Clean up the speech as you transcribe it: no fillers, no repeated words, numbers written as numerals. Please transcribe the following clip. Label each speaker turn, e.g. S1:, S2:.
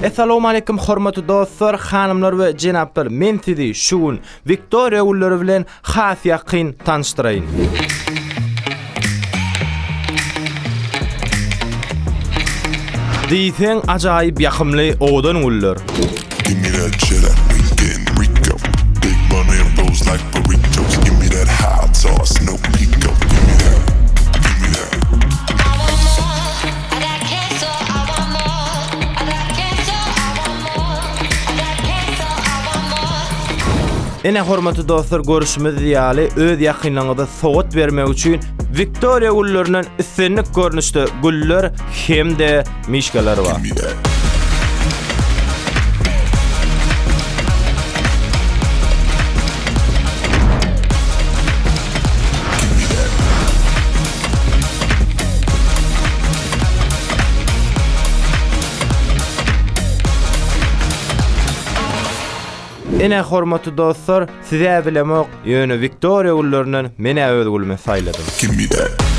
S1: Essalawmaleýkum hormatly dostlar, hanymlar we jenaplar. Men sizi şu gün Wiktoriýa gülleri bilen has ýakyn tanyşdyraýyn. Diýseň ajaýyp ýakymly owadan güller.
S2: Give me that cheddar, we getting Rico. Big money rolls like burritos. Give me that hot sauce, no pico. Give me that, give me that.
S3: I want more. I got cancer. I want more. I got cancer. I want more. I got cancer. I want more.
S1: Ine hormatly dostlar görüşimiz ýaly öz ýakynlaryňyza sowgat bermek üçin Wiktoriýa güllerinden islendik görnüşde güller hem-de mişkalar bar.
S2: Give me that. Give me that.
S1: Ine hormatly dostlar, siz-ä bilemok, ýöne Wiktoriýa güllerinden men-ä öz gülümi saýladym.
S2: Give me that.